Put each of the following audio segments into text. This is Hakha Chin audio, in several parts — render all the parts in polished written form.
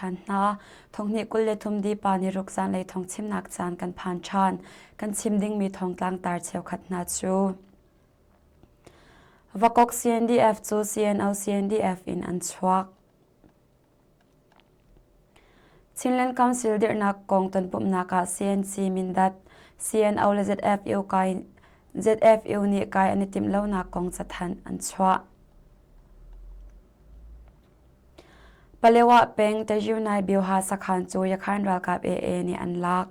Ṭhan hna. Thonghnih 23 dipa ni ruk zanlei thawngchimnak caan kan phan ṭhan. Kan chim dingmi thawngtlang tar cheukhat hna cu Vakok CNDF cu CNO CNDF in an chuak. Chinland Council dirhnak kong tonpumhnak ah CNC Mindat, CNO le ZFU kai ZFU nih kai an i timh lonak kong cathanh an chuah. Palewa peng Tazyunai Bioha sakhan cu Yakhan ralkap AA nih an lak.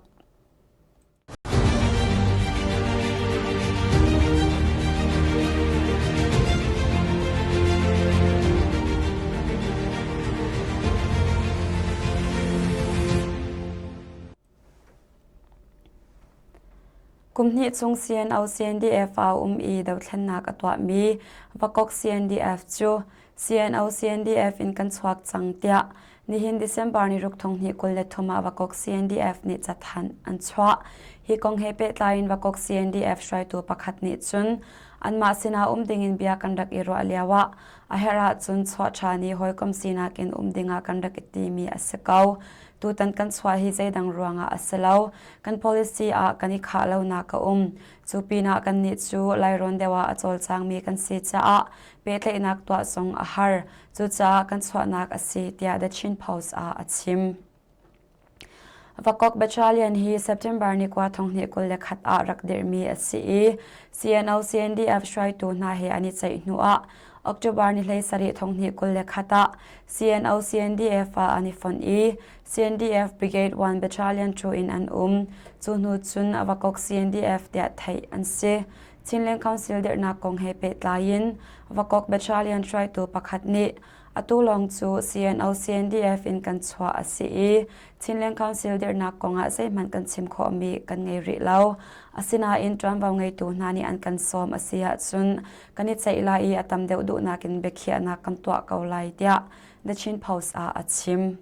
Kum hnih chung CNO CNDF a um i dothlennak a tuahmi Vakok CNDF cu CNO CNDF in kan chuak cang tiah nihin December ni ruk thong hnih 23 ah Vakok CNDF nih cathanh an chuah. Hi kong he pehtlai in Vakok CNDF hruaitu pakhat nih cun anmah sinah um dingin bia kan rak i ruah lio ah a herh ahcun chuah ṭhan i hawikom sinak in um dingah kan rak i timi a si ko. Tutan kan chuah hi zeidang ruangah a si lo. Kan policy ah kan i khah lonak a um. Cu pinah kannih cu Lairawn deuh ah a cawlcangmi kan si caah pehtlaihnak tuah zong a har. Cucaah kan chuahnak a si tiah The Chin Post ah a chim. Vakok Battalion hi September ni kua thong hnih 21 ah rak dirhmi a si i CNO CNDF hruaitu hna he an i ceih hnu ah October ni 17 thong hnih 21 ah CNO CNDF ah an i fonh i CNDF Brigade 1 Battalion 2 in an um. Cu hnu cun Vakok CNDF tiah theih an si. Chinland Council dirhnak kong he pehtlai in Vakok Battalion hruaitu pakhat nih atu lawng cu CNO CNDF in kan chuah a si i Chinland Council dirhnak kong ah zeihmanh kan chim khawhmi kan ngei rih lo. Asinain ṭuanvo ngeitu hna nih an kan sawm a si ahcun kan i ceih lai i a tam deuh duhnak in biakhiahnak kan tuah ko lai tiah The Chin Post ah a chim.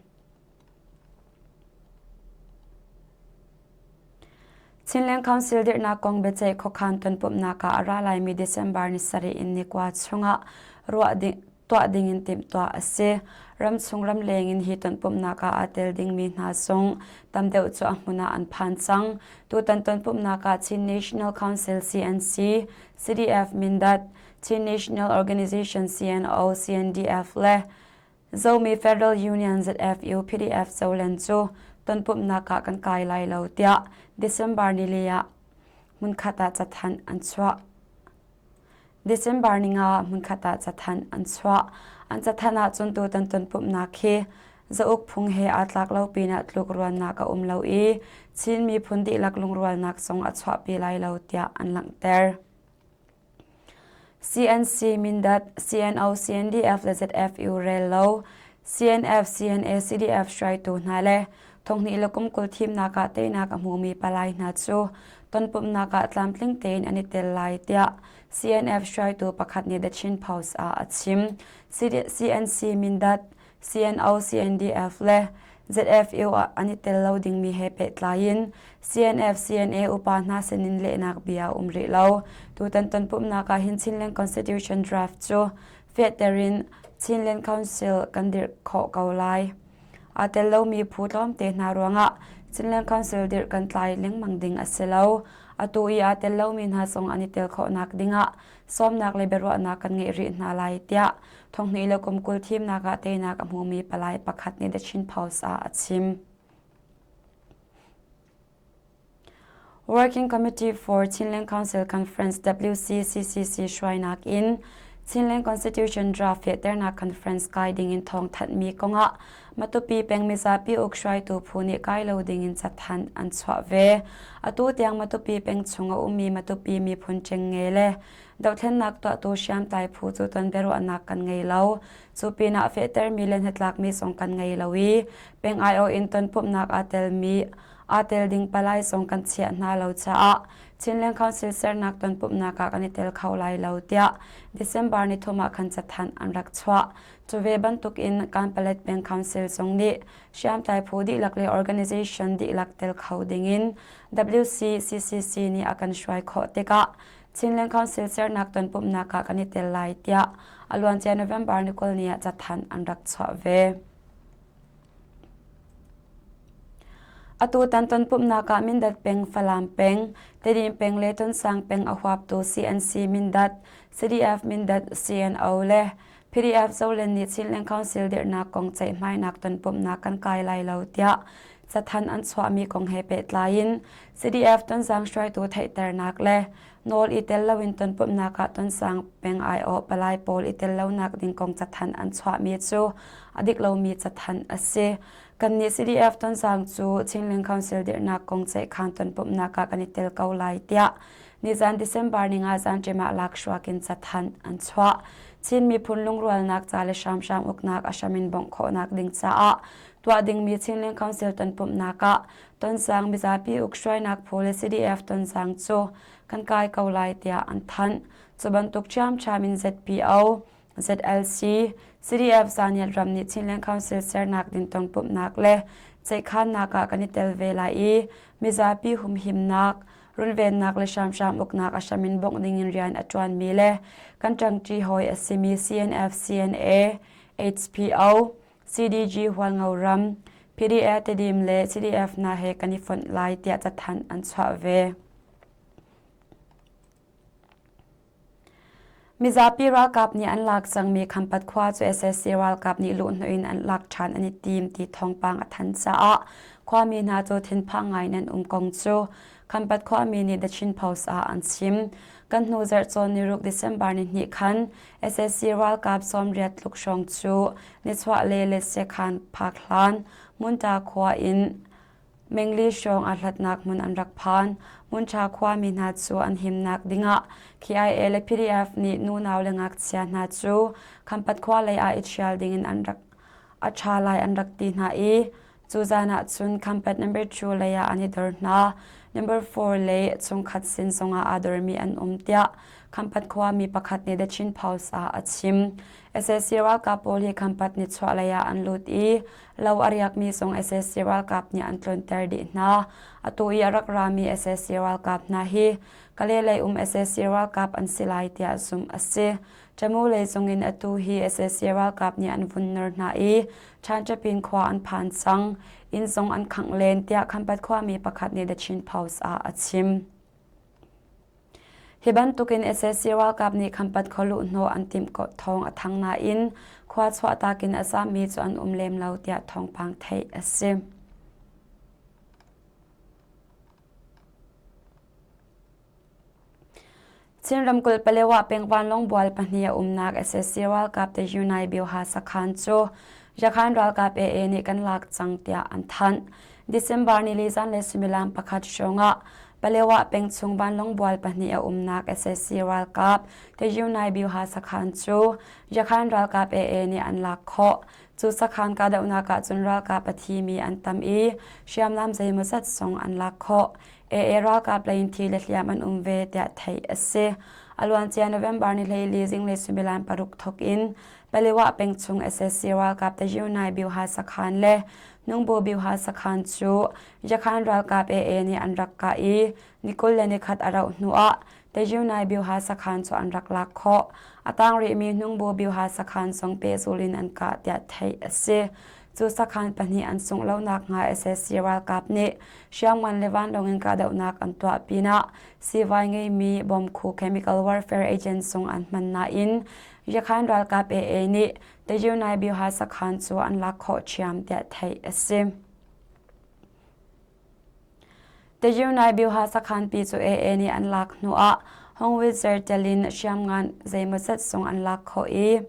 Chinland Council dirhnak kong biaceih khuakhan tonpumhnak ah a ra laimi December ni sarih in ni kua chungah ruah ding, tuah dingin timhtuah a si. Ramchung ramleng in hi tonpumhnak ah aa tel dingmi hna zong tam deuh cu a hmun ah an phan cang. Tutan tonpumhnak ah Chin National Council CNC, CDF Mindat, Chin National Organization CNO, CNDF le Zomi Federal Union ZFU PDF Zoland cu tonpumhnak ah kan kai lai lo tiah December nili ah hmunkhat ah cathanh an chuah. December ninga ah hmunkhat ah cathanh an chuah. An cathanh ahcun tutan tonpumhnak hi zauk phung he aa tlak lo pinah tlukruannak a um lo i Chin miphun dihlak lungrualnak zong a chuahpi lai lo tiah an langhter. CNC Mindat, CNO, CNDF le ZFU rel lo, CNF, CNA, CDF hruaitu hna le thonghnih le kum 20 thimnak ah teinak a hmumi palai hna cu tonpumhnak ah tlamtling tein an i tel lai tiah CNF hruaitu pakhat nih The Chin Post ah a chim. CNC Mindat, CNO, CNDF le ZFU ah an i tel lo dingmi he pehtlai in CNF, CNA upa hna sinin lehnak bia a um rih lo. Tutan tonpumhnak ah hin Chinland Constitution draft cu fehter in Chinland Council kan dirh khawh ko lai. Aa tel lomi phu tlawmte hna ruangah Chinland Council dirh kan tlai lengmang ding a si lo. Atu i aa tel lomi hna zong an i tel khawhnak dingah sawmnak le biaruahnak kan ngeih rih hna lai tiah thonghnih le kum 20 thimnak ah teinak a hmumi palai pakhat nih The Chin Post ah a chim. Working Committee for Chinland Council Conference WCCCC hruainak in Chinland Constitution Draft fehternak conference kai dingin thawngthanhmi kongah Matupi peng mizapi uk hruaitu phu nih kai lo dingin cathanh an chuah ve. Atu tiang Matupi peng chung a ummi Matupi miphun ṭengnge le Dohthlennak tuahtu hriamtlai phu cu ton biaruahnak kan ngei lo. Cu pinah fehtermi le hnatlakmi zong kan ngei lo i peng aiawh in tonpumhnak aa telmi aa tel ding palai zong kan chiah hna lo caah Chinland Council sernak tonpumhnak ah kan i tel kho lai lo tiah December ni thum ah khan cathanh an rak chuah. Cu ve bantuk in Kanpalet Peng Council zong nih hriamtlai phu dihlak le organization dihlak tel kho dingin WCCCC nih a kan hruai khawh tikah Chinland Council sernak tonpumhnak ah kan i tel lai tiah a luancia November ni 20 ni ah cathanh an rak chuah ve. Atutan tonpumhnak ah Mindat peng, Falam peng, Tedim peng le Tonsang peng a huaptu CNC Mindat, CDF Mindat, CNO le PDF Zolen nih Chinland Council dirhnak kong ceihmainak tonpumhnak kan kai lai lo tiah cathanh an chuahmi kong he pehtlai in CDF Tonzang hruaitu theihternak le nawl i tel loin tonpumhnak ah Tonsang peng aiawh palai pawl i tel lonak ding kong cathanh an chuahmi cu a dik lomi cathanh a si. Kannih CDF Tonzang cu Chinland Council dirhnak kong ceihkhan tonpumhnak ah kan i tel ko lai tiah nizan December ninga zanṭim ah lakhruak in cathanh an chuah. Chin miphun lungrualnak ca le hramhram uknak a hram in bawmh khawhnak ding caah tuah dingmi Chinland Council tonpumhnak ah Tonzang mizapi ukhruainak phu le CDF Tonzang cu kan kai ko lai tiah an thanh. Cu bantuk ṭhiamṭhiam in ZPO, ZLC, CDF Zaniat ram nih Chinland Council sernak ding tongpumhnak le ceihkhannak ah kan i tel ve lai i mizapi humhimnak, runvennak le hramhram uknak a hram in bawmh ding in rian a ṭuanmi le kan ṭangṭi hawi a simi CNF, CNA, HPO, CDG Hualngo ram, PDF Tedim le CDF hna he kan i fonh lai tiah cathanh an chuah ve. Mizapi ralkap nih an lak cangmi Khampat khua cu sac ralkap nih luhhnawh in an lak ṭhan an i tim ti thawngpang a than caah khuami hna cu thinphang ngai in an um kong cu Khampat khuami nih The Chin Post ah an chim. Kan hnu zarh cawn niruk December nihnih khan sac ralkap 80 tluk hrawng cu nichuah le letsekhan phak hlan Munta khua in Mengli hrawng aa hlatnak hmun an rak phan. Hmunṭha khuami hna cu an himnak dingah KIA le PDF nih nunau le ngakchia hna cu Khampat khua lei ah i ṭhial dingin an rak a ṭha lai an rak ti hna i cu zan ah cun Khampat number 2 lei ah an i dor hna. Number 4 le chungkhat sin zongah aa dormi an um tiah Khampat khuami pakhat nih The Chin Post ah a chim. Sac ralkap pawl hi Khampat nichuah lei ah an lut i Lo a riakmi zong sac ralkap nih an tlonter dih hna. Atu i a rak rami sac ralkap hna hi Kale lei um sac ralkap an si lai tiah zumh a si. Tamu lei zongin atu hi sac ralkap nih an vun nor hna i Ṭhanṭapin khua an phan cang. Inn zong an khangh len tiah Khampat khuami pakhat nih The Chin Post ah a chim. Hi bantukin sac ralkap nih Khampat khualuh hnawh an timh thawng a thang nain khua chuahtak in a zaammi cu an um lem lo tiah thawngpang theih a si. Chin ramkulh Palewa peng vanlawng bual pahnih a umnak sac ralkap te Unai Bioha sakhan cu Yakhan ralkap AA nih kan lak cang tiah an thanh. December nili zanlei suimilam pakhat hrawngah Palewa peng chung vanlawng bual pahnih a umnak sac ralkap te Unai Bioha sakhan cu Yakhan ralkap AA nih an lak khawh. Cu sakhan kahdohnak ah cun ralkap a thimi an tam i hriamnam zeimawzat zong an lak khawh. AA ralkap lei in thi le hliam an um ve tiah theih a si. A luancia November ni 14 zinglei suimilam paruk thawk in Paliwah peng chung sac ralkap Tazyunai Byuha sakhan le Nungbu Byuha sakhan cu Yakhan ralkap AA nih an rak kah i ni 21 a rauh hnuah Tazyunai Byuha sakhan cu an rak lak khawh. A tang rihmi Nungbu Byuha sakhan zong pehzul in an kah tiah theih a si. Cu sakhan pahnih an sungh lo nakhnga sac ralkap nih hriamngan le vanlawng in kahdohnak an tuah pinah siivai ngeimi bawmkhu chemical warfare agent zong an hman nain Yakhan ralkap AA nih Tayunai Byuha sakhan cu an lak khawh ṭhiam tiah theih a si. Tayunai Byuha sakhan pi cu AA nih an lak hnuah Hongwitzer telin hriamngan zeimawzat zong an lak khawh i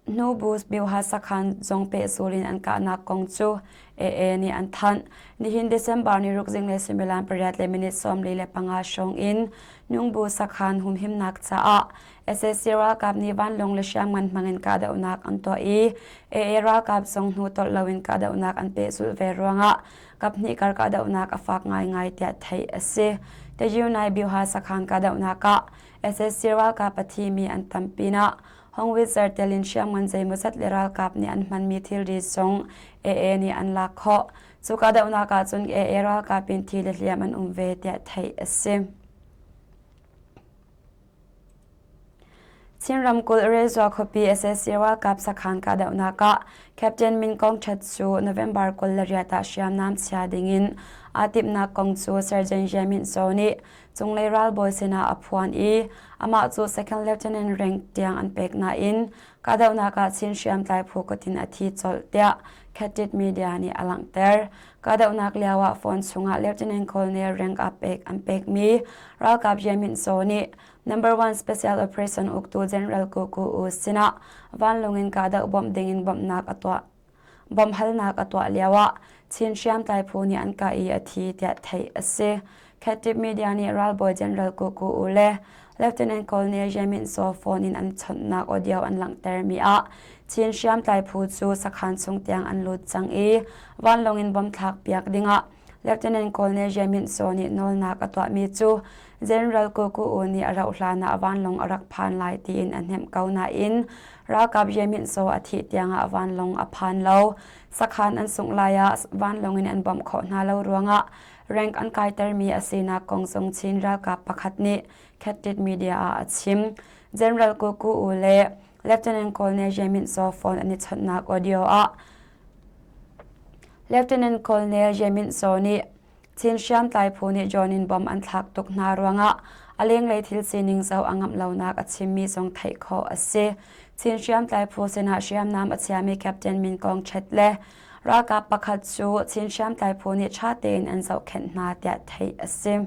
Hnu Byuha sakhan zong pehzul in an kahnak kong cu AA nih an thanh. Nihin December ni ruk zinglei suimilam pariat le minute 45 hrawng in Nungbu sakhan humhimnak caah sac ralkap nih vanlawng le hriamngan hmangin kahdohnak an tuah i AA ralkap zong hnu tolh loin kahdohnak an pehzulh ve ruangah kaphnih kar kahdohnak a fak ngaingai tiah theih a si. Tagyunai Byuha sakhan kahdohnak ah sac ralkap a thimi an tam pinah Hongwitzer telin hriamngan zeimawzat le ralkap nih an hmanmi thilri zong AA nih an lak khawh. Cu kahdohnak ah cun AA ralkap in thi le hliam an um ve tiah theih a si. Chin ramkulh Rezua khuapi sac ralkap sakhan kahdohnak ah Captain Min Kong Chat cu November 28 ah hriamnam chia dingin aa timhnak kong cu Sergeant Ye Min Zaw nih cunglei ralbawi sinah a phuan i amah cu Second Lieutenant rank tiang an pek nain kahdohnak ah Chin hriamtlai phu kut in a thi colh tiah Khatit Media nih a langhter. Kahdohnak lio ah phone chungah Lieutenant Colonel rank ah pek an pekmi ralkap Ye Min Zaw nih Number One Special Operation uktu General Ko Ko U sinah vanlawng in kahdoh bawmh dingin bawmhnak a tuah bawmhhalnak a tuah lioah Chin hriamtlai phu nih an kah i a thi tiah theih a si. Khatip Media nih ralbawi General Ko Ko U le Lieutenant Colonel Ye Min Saw phone in an chawnhnak audio an langhtermi ah Chin hriamtlai phu cu sakhan chung tiang an lut cang i vanlawng in bom thlak piak dingah Lieutenant Colonel Ye Min Saw nih nawlnak a tuahmi cu General Ko Ko Oo nih a rauh hlan ah vanlawng a rak phan lai tiin a hnemh ko nain ralkap Ye Min Saw a thih tiangah vanlawng a phan lo. Sakhan an sungh lai ah vanlawng in an bawmh khawh hna lo ruangah rank an kaitermi a sinak kong zong Chin ralkap pakhat nih Khatit Media ah a chim. General Ko Ko Oo le Lieutenant Colonel Ye Min Saw phone an i chawnhnak audio ah Lieutenant Colonel Ye Min Saw nih Chin hriamtlai phu nih drone in bomb an thlak tuk hna ruangah a lenglei thil sining zoh a ngamh lonak a chimmi zong theih khawh a si. Chin hriamtlai phu sinah hriamnam a chiami Captain Min Kong Chet le ralkap pakhat cu Chin hriamtlai phu nih ṭha tein an zohkhenh hna tiah theih a si.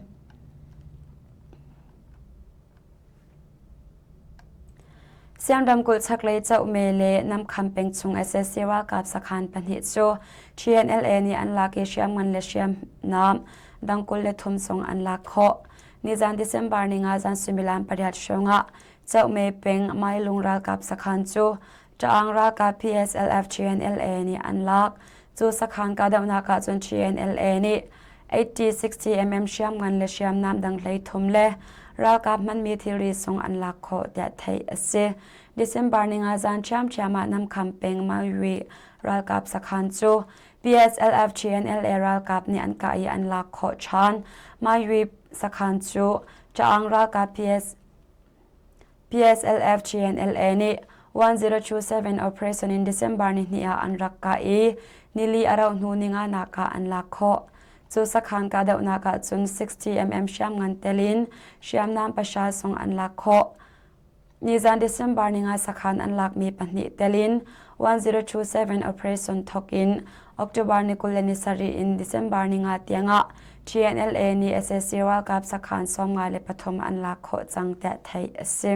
Siang ramkulh chaklei Cohme le Namkham peng chung sac ralkap sakhan pahnih cu TNLA nih an lak i hriamngan le hriamnam dang 23 zong an lak khawh. Nizan December ninga zan suimilam pariat hrawng ah Cohme peng Mailung ralkap sakhan cu Ṭaang ralkap PSLF TNLA nih an lak. Cu sakhan kahdohnak ahcun TNLA nih 80-60 mm hriamngan le hriamnam dang 33 le ralkap hmanmi thilri sung an lak khawh tiah theih a si. December ninga zan ṭhiamṭhiam ah Namkham peng Maui ralkap sakhan cu PSLF TNLA ralkap nih an kah i an lak khawh ṭhan. Maui sakhan cu Ṭaang ralkap PS PSLF TNLA nih 1027 operation in December nihnih ah an rak kah i nili a rauh hnu ninganak ah an lak khawh. Cu sakhan kahdohnak ah cun 60 mm hriamngan tel in hriamnam pahra sung an lak khawh. Nizan December ninga sakhan an lakmi pahnih tel in 1027 operation thawk in October ni 27 in December ninga tiangah TNLA nih sac ralkap sakhan 53 an lak khawh cang tiah theih a si.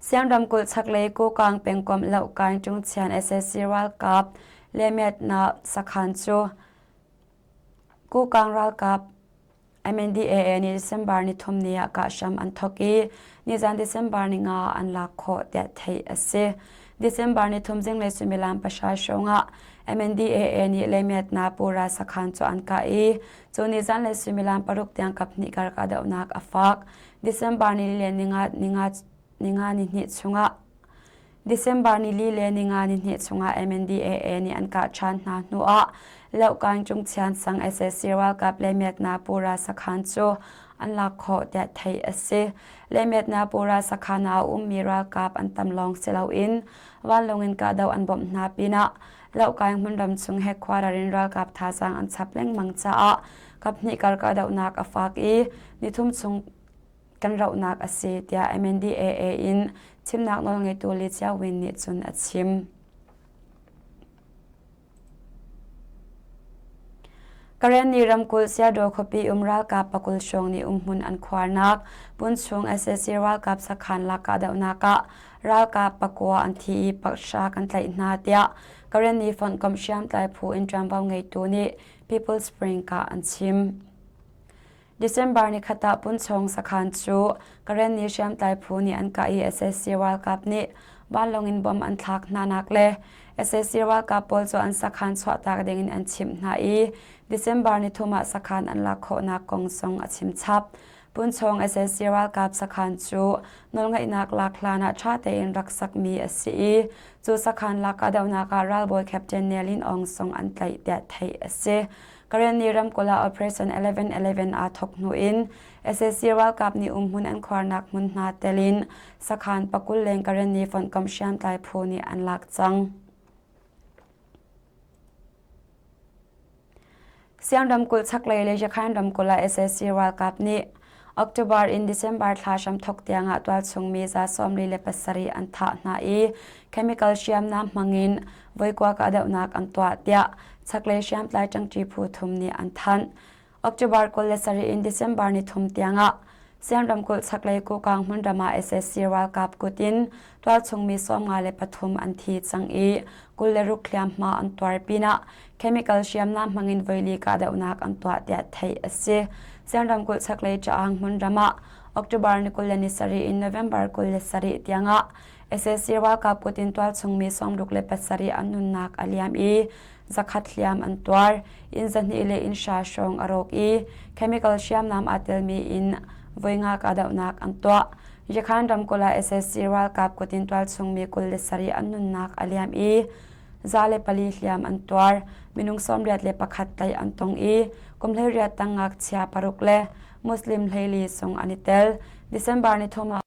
Siang ramkulh chaklei Kokang pengkomh Lohkaing Tungchian sac ralkap lemiatnak sakhan cu Kokang ralkap MNDAA nih December nithum ni ah kahhram an thawk i nizan December ni nga ah an lak khawh tiah theih a si. December nithum zinglei suimilam pahra hrawng ah MNDAA nih Leimiatna Pura sakhan cu an kah i cu nizan le suimilam paruk tiang kaphnih kar kahdohnak a fak. December ni le ninga ninga ninga ni hnih chungah December nili le ninga nihnih chungah MNDAA nih an kah ṭhan hna hnuah Lohkaing Cungchian sang sac ralkap Lemiatna Pura sakhan cu an lak khawh tiah theih a si. Lemiatna Pura sakhan ah a ummi ralkap an tam lawng si loin vanlawng in kahdoh an bawmh hna pinah Lohkaing hmunram chung he khuarar in ralkap thazaang an chap lengmang caah kaphnih kar kahdohnak a fak i nithum chung kan rohnak a si tiah MNDAA in chimnak nawlngeitu Li Chiao-win nih cun a chim. Karenni ramkulh Siadaw khuapi um ralkap pakul hrawng nih umhmun an khuarnak Punchung sac ralkap sakhan lak kahdohnak ah ralkap pakua an thi i pahra kan tlaih hna tiah Karenni fonhkomh hriamtlai phu in ṭuanvo ngeitu nih People's Spring ah an chim. December nikhat ah Punchawng sakhan cu Karenni hriamtlai phu nih an kah i sac ralkap nih vanlawng in bomb an thlak hnanak le sac ralkap pawl cu an sakhan chuahtak ding in an chimh hna i December nithum ah sakhan an lak khawhnak kong zong a chim chap. Punchawng sac ralkap sakhan cu nawlngeihnak lak hlan ah ṭha tein rak sakmi a si i cu sakhan lak kahdohnak ah ralbawi Captain Nelin Aung Sung an tlaih tiah theih a si. Karenni ramkulh ah Operation 1111 aa thawk hnu in sac ralkap nih umhmun an khuarnak hmun hna tel in sakhan pakul leng Karenni fonhkomh hriamtlai phu nih an lak cang. Siang ramkulh chaklei le Yakhain ramkulh ah sac ralkap nih October in December thla hramthawk tiangah tualchung mi za 47 an thah hna i chemical hriamnam hmangin voikua kahdohnak an tuah tiah chaklei hriamtlai ṭangṭi phu thum nih an thanh. October 27 in December ni thum tiangah Sian ramkulh chaklei Kukang hmunram ah sac ralkap kut in tualchung mi 53 an thi cang i 26 hliamhma an tuar pinah chemical hriamnam hmangin voili kahdohnak an tuah tiah theih a si. Sian ramkulh chaklei Chaang hmunram ah October ni 27 in November 27 tiangah sac ralkap kut in tualchung mi 67 an nunnak a liam i zakhat hliam an tuar. Inn zahnih le inn hra hrawng a rawk i chemical hriamnam aa telmi in voi nga kahdohnak an tuah. Yakhan ramkulh ah sac ralkap kut in tualchung mi 27 an nunnak a liam i 104 hliam an tuar. Minung 81 tlaih an tong i kum 18 tang ngakchia paruk le Muslim hleili sung an i tel. December ni thum ah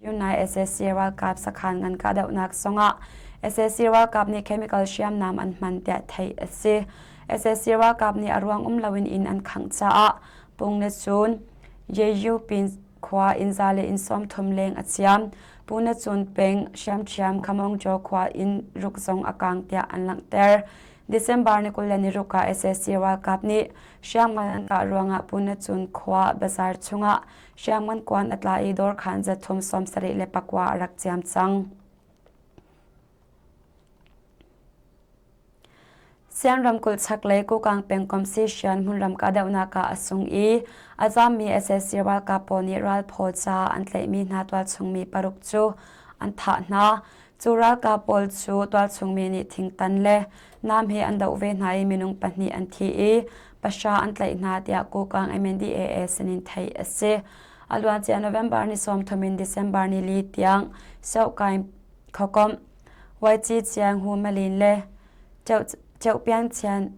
Unai sac ralkap sakhan ngan kahdohnak zongah sac ralkap nih chemical hriamnam an hman tiah theih a si. Sac ralkap nih a ruang um loin inn an khangh caah Pung le Cun Yeyu pin khua inn za le inn 30 leng a ciam. Pu Na Cun peng hriamthiam Khamongjaw khua inn ruk zong a kang tiah an langhter. December ni 26 ah sac ralkap nih hriamngan an kah ruangah Pu Na Cun khua bazar chungah Hriamngan kuan a tla i dawrkhan zathum 74 a rak ciam cang. Sian ramkulh chaklei Kokang pengkomh Sishian hmunram kahdohnak ah a sung i a zammi sac ralkap pawl nih ralphaw ca an tlaihmi hna tualchungmi paruk cu an thah hna. Cu ralkap pawl cu tualchungmi nih thingtan le nam he an doh ve hna i minung pahnih an thi i pahra an tlaih hna tiah Kokang MNDAA sinin theih a si. A luancia November ni 30 in December ni li tiang Sohkai khuakomh YG Chiang Hu Malin le Cheuhpian Chian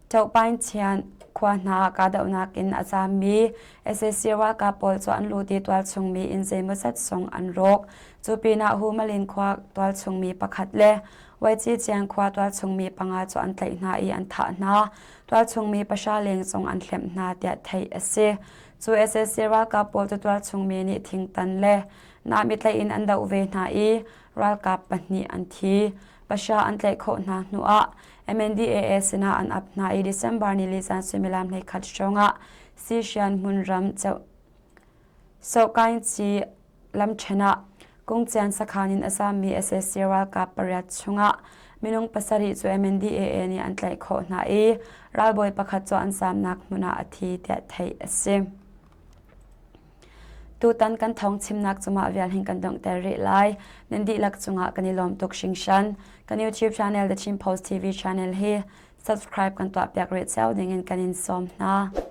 Chauhpain Chian khua hna ah kahdohnak in a zaammi sac ralkap pawl cu an lut i tualchungmi inn zeimawzat zong an rawk. Cu pinah Humalin khua tualchungmi pakhat le Waici khua tualchungmi panga cu an tlaih hna i an thah hna. Tualchungmi pahra leng zong an hlemh hna tiah theih a si. Cu sac ralkap pawl cu tualchungmi nih thingtan le nam i tlaih in an doh ve hna i ralkap pahnih an thi. Pahra an tlaih khawh hna hnuah MNDAA sinah an ap hna i December ni li zan suimilam 11 hrawngah Sishian hmunram Sohkaingci lamṭhen ah Kungcian sakhan in a zammi sac ralkap pariat chungah minung pasarih cu MNDAA nih an tlaih khawh hna i ralbawi pakhat cu an zamnak hmun ah a thi tiah theih a si. Tutan kan thawng chimnak cu mah vial hin kan donghter rih lai. Nan dihlak cungah kan i lawm tuk hringhran. Kan YouTube channel The Chin Post TV channel hi subscribe kan tuahpiak rih cio dingin kan in sawm hna.